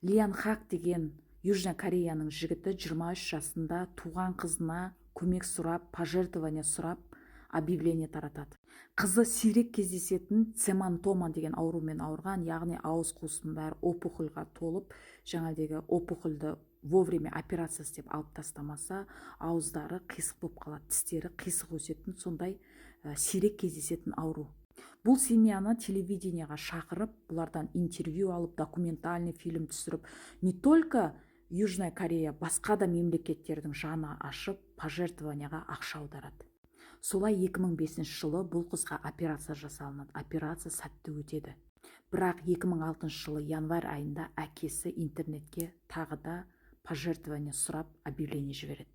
Лиан Хак деген Южная Кореяның жігіті 23 жасында туған қызына көмек сұрап, пожертвование сұрап, объявление таратады. Қызы сирек кездесетін цемантома деген аурумен ауырған, яғни ауыз қуысының бәрі опухольға толып, жаңағыдегі опухольді вовремя операция істеп алып тастамаса, ауыздары қисық болып қалады, тістері қисық өсетін сондай сирек кездесетін ауру. Бұл семьяны телевидениеға шақырып, бұлардан интервью алып, документальный фильм түсіріп, не только Южная Корея, басқа да мемлекеттердің жаны ашып, пожертвованияға ақша аударады. Солай 2005 жылы бұл қызға операция жасалынады. Операция сәтті өтеді, бірақ 2006 жылы январь айында әкесі интернетке тағы да пожертвование сұрап, объявление жібереді.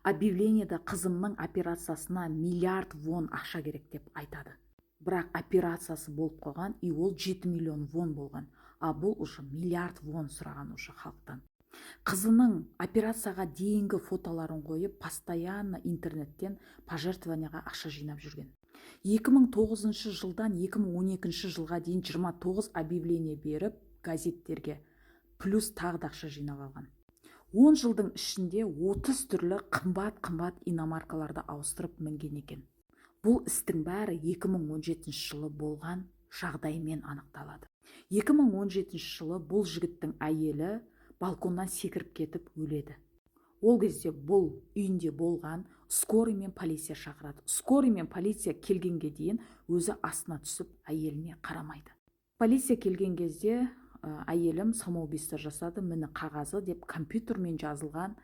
Объявлениеда қызымның операциясына миллиард вон ақша керек деп айтады. Бірақ операциясы болып қойған, и ол 7 миллион вон болған, а бұл уже миллиард вон сұраған уже халықтан. Қызының операцияға дейінгі фотоларын қойып, постоянно интернеттен пожертвованияға ақша жинап жүрген. 2009 жылдан 2012 жылға дейін 29 объявление беріп газеттерге, плюс тағы да ақша жинап алған. 10 жылдың ішінде 30 түрлі қымбат қымбат иномаркаларды ауыстырып мінген екен. Бұл істің бәрі 2017 жылы болған жағдаймен анықталады. 2017 жылы бұл жігіттің әйелі балконнан секіріп кетіп өледі. Ол кезде бұл үйінде болған. Скорый мен полиция шақырады. Скорый мен полиция келгенге дейін өзі астына түсіп, әйеліне қарамайды. Полиция келген кезде әйелім самоубийство жасады, міне қағазы деп, компьютермен жазылған,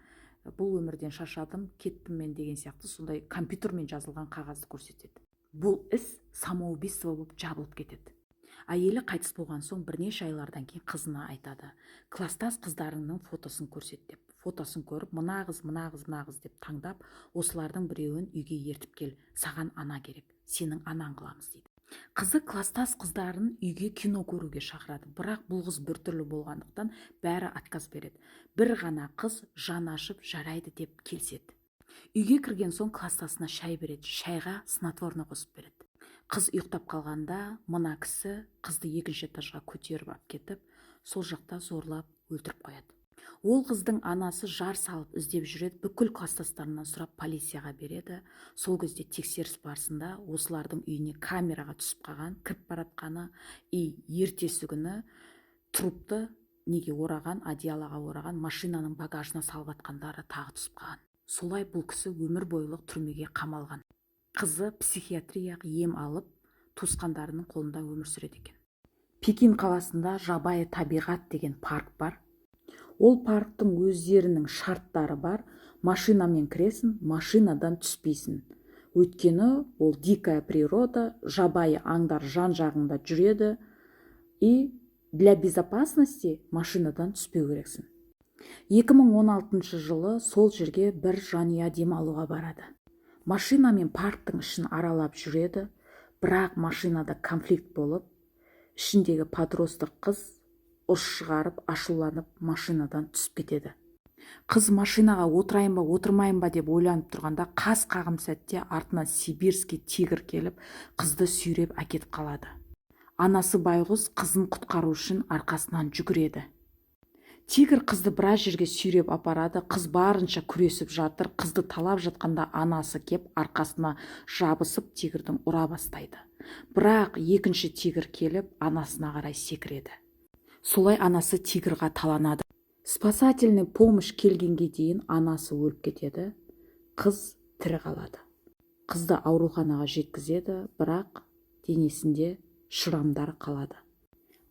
бұл өмірден шаршадым, кеттім мен деген сияқты сондай компьютермен жазылған қағазды көрсетеді. Бұл іс самоубийство болып жабылып кетеді. Әйелі қайтыс болған соң, бірнеше айлардан кейін қызына айтады: класстас қыздарыңның фотосын көрсет деп. Фотосын көріп, мына қыз, мына қыз, мына қыз деп таңдап, осылардың біреуін үйге ертіп кел, саған ана керек, сенің анаң қыламыз дейді. Қызы класстас қыздарын үйге кино көруге шақырады, бірақ бұл қыз біртүрлі болғандықтан, бәрі отказ береді. Бір ғана қыз жан ашып, жарайды деп келіседі. Үйге кірген соң класстасына шай береді, шайға снотворный қосып береді. Қыз ұйықтап қалғанда, мына кісі қызды екінші этажға көтеріп алып кетіп, сол жақта зорлап өлтіріп қояды. Ол қыздың анасы жар салып іздеп жүреді, бүкіл класстастарынан сұрап, полицияға береді. Сол кезде тексеріс барысында осылардың үйіне камераға түсіп қалған кіріп баратқаны и ертесі күні трупты неге ораған, одеялоға ораған, машинаның багажына салып жатқандары тағы түсіп қалған. Солай бұл кісі өмір бойлық түрмеге қамалған. Қызы психиатрияға ем алып, туысқандарының қолында өмір сүреді екен. Пекин қаласында жабайы табиғат деген парк бар. Ол парктың өздерінің шарттары бар: машинамен кіресің, машинадан түспейсің, өйткені ол дикая природа, жабайы аңдар жан жағыңда жүреді, и для безопасности машинадан түспеу керексің. 2016 жылы сол жерге бір жанұя демалуға барады. Машинамен парктың ішін аралап жүреді, бірақ машинада конфликт болып, ішіндегі подросток қыз ұрыс шығарып, ашуланып, машинадан түсіп кетеді. Қыз машинаға отырайын ба, отырмайын ба деп ойланып тұрғанда, қас қағым сәтте артынан сибирский тигр келіп, қызды сүйреп әкетіп қалады. Анасы байғұс қызын құтқару үшін арқасынан жүгіреді. Тигр қызды біраз жерге сүйреп апарады. Қыз барынша күресіп жатыр. Қызды талап жатқанда, анасы кеп, арқасына жабысып, тигрдің ұра бастайды. Бірақ екінші тигр келіп, анасына қарай секіреді. Солай анасы тигрға таланады. Спасательный помощь келгенге дейін анасы өліп кетеді, қыз тірі қалады. Қызды ауруханаға жеткізеді, бірақ денесінде шрамдар қалады.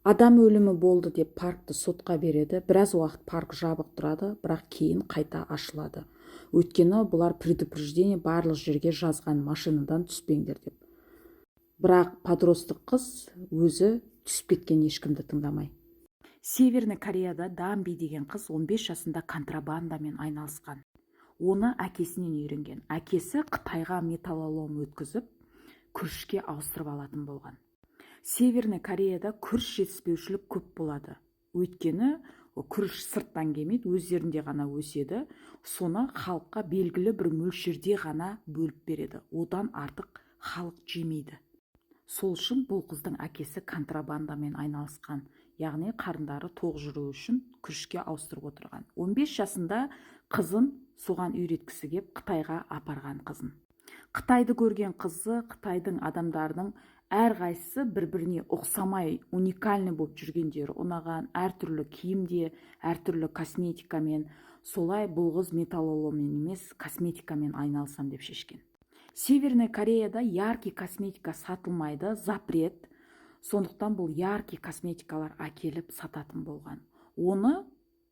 Адам өлімі болды деп паркті сотқа береді. Біраз уақыт парк жабық тұрады, бірақ кейін қайта ашылады, өйткені бұлар предупреждение барлық жерге жазған, машинадан түспеңдер деп. Бірақ подросток қыз өзі түсіп кеткен, ешкімді тыңдамай. Северный Кореяда Дамби деген қыз 15 жасында контрабандамен айналысқан. Оны әкесінен үйренген. Әкесі Қытайға металлолом өткізіп, күрішке ауыстырып алатын болған. Северный Кореяда күріш жетіспеушілік көп болады, өйткені күріш сырттан келмейді, өздерінде ғана өседі. Соны халыққа белгілі бір мөлшерде ғана бөліп береді, одан артық халық жемейді. Сол үшін бұл қыздың әкесі контрабандамен айналысқан, Яғни қарындары тоқ жүру үшін күрішке ауыстырып отырған. 15 жасында қызын соған үйреткісі кеп, Қытайға апарған қызын. Қытайды көрген қызы қытайдың адамдарының әрқайсысы бір біріне ұқсамай, уникальный болып жүргендері ұнаған, әртүрлі киімде, әртүрлі косметикамен. Солай бұл қыз металлоломмен емес, косметикамен айналысам деп шешкен. Северный Кореяда яркий косметика сатылмайды, запрет. Сондықтан бұл яркий косметикалар әкеліп сататын болған. Оны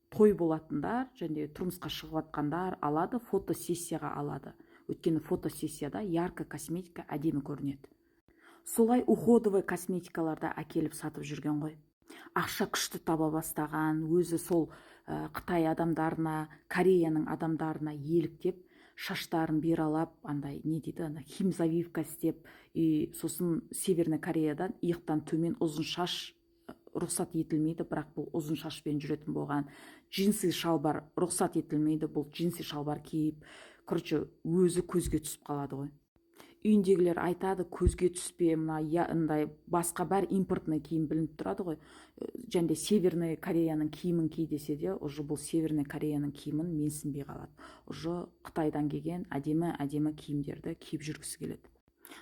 той болатындар және тұрмысқа шығып жатқандар алады, фотосессияға алады, өйткені фотосессияда яркий косметика әдемі көрінеді. Солай уходовый косметикаларды әкеліп сатып жүрген ғой. Ақша күшті таба бастаған. Өзі сол қытай адамдарына, Кореяның адамдарына еліктеп, шаштарын биралап, андай не дейді, ана химзавивка істеп. И сосын Северный Кореядан иықтан төмен ұзын шаш рұқсат етілмейді, бірақ бұл ұзын шашпен жүретін болған. Джинсы шалбар рұқсат етілмейді, бұл джинсы шалбар киіп, короче, өзі көзге түсіп қалады ғой. Үйіндегілер айтады: «Көзге түспе, мына андай басқа бәрі импортный киім білініп тұрады ғой және де Северный Кореяның киімін ки» десе де, уже бұл Северный Кореяның киімін менсінбей қалады, уже Қытайдан келген әдемі әдемі киімдерді киіп жүргісі келеді.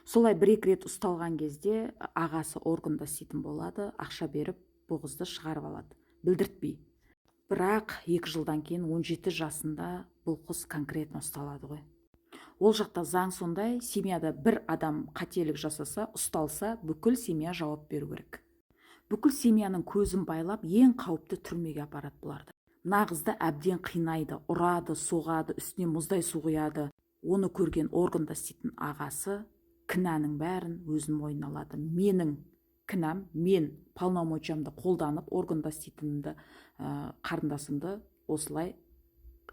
Солай бір екі рет ұсталған кезде ағасы органда істейтін болады, ақша беріп, бұл қызды шығарып алады білдіртпей. Бірақ 2 жылдан кейін, 17 жасында, бұл қыз конкретно ұсталады ғой. Ол жақта заң сондай: семьяда бір адам қателік жасаса, ұсталса, бүкіл семья жауап беру керек. Бүкіл семьяның көзін байлап, ең қауіпті түрмеге апарады бұларды. Мына қызды әбден қинайды, ұрады, соғады, үстіне мұздай су құяды. Оны көрген органда істейтін ағасы кінәнің бәрін өзінің мойнына алады. «Менің кінәм, мен полномочиямды қолданып, органда істейтінімді, қарындасымды осылай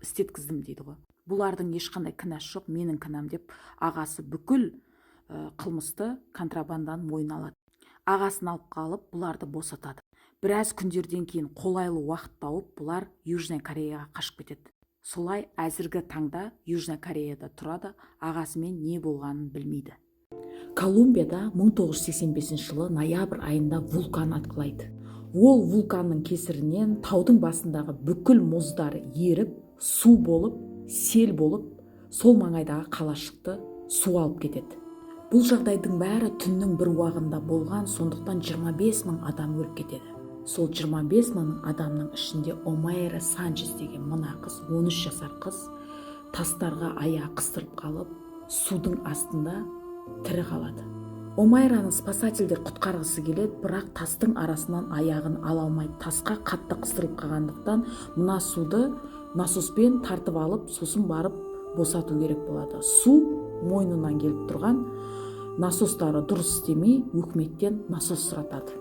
істеткіздім», — дейді ғой. «Бұлардың ешқандай кінәсі жоқ, менің кінәм», — деп ағасы бүкіл қылмысты, контрабанданы мойнына алады. Ағасын алып қалып, бұларды босатады. Біраз күндерден кейін қолайлы уақыт тауып, бұлар Южный Кореяға қашып кетеді. Солай әзіргі таңда Южный Кореяда тұрады, ағасымен не болғанын білмейді. Колумбияда 1985 жылы ноябрь айында вулкан атқылайды. Ол вулканның кесірінен таудың басындағы бүкіл мұздар еріп, су болып, сел болып, сол маңайдағы қалашықты су алып кетеді. Бұл жағдайдың бәрі түннің бір уағында болған, сондықтан 25 мың адам өліп кетеді. Сол 25 мың адамның ішінде Омайра Санчес деген мына қыз, 13 жасар қыз, тастарға аяғы қыстырып қалып, судың астында тірі қалады. Омайраны спасательдер құтқарғысы келеді, бірақ тастың арасынан аяғын ала алмайды. Тасқа қатты қыстырылып қалғандықтан, мына суды насоспен тартып алып, сосын барып босату керек болады. Су мойнынан келіп тұрған, насостары дұрыс істемей, өкіметтен насос сұратады.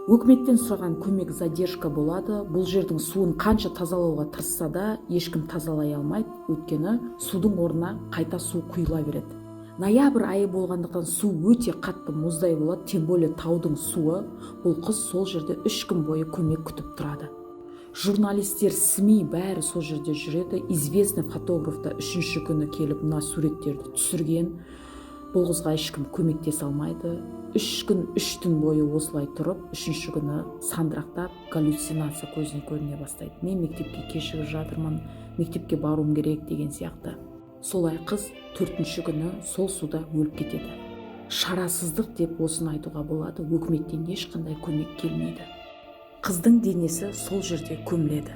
Өкіметтен сұраған көмек задержка болады. Бұл жердің суын қанша тазалауға тырысса да, ешкім тазалай алмайды, өйткені судың орнына қайта су құйыла береді. Ноябрь айы болғандықтан, су өте қатты мұздай болады, тем более таудың суы. Бұл қыз сол жерде 3 күн бойы көмек күтіп тұрады. Журналистер, СМИ бәрі сол жерде жүреді. Известный фотограф та үшінші күні келіп, мына суреттерді түсірген. Бұл қызға ешкім көмектесе алмайды. 3 күн 3 түн бойы осылай тұрып, үшінші күні сандырақтап, галлюцинация көзіне көріне бастайды: «Мен мектепке кешігіп жатырмын, мектепке баруым керек» деген сияқты. Солай қыз төртінші күні сол суда өліп кетеді. Шарасыздық деп осыны айтуға болады. Өкіметтен ешқандай көмек келмейді. Қыздың денесі сол жерде көміледі.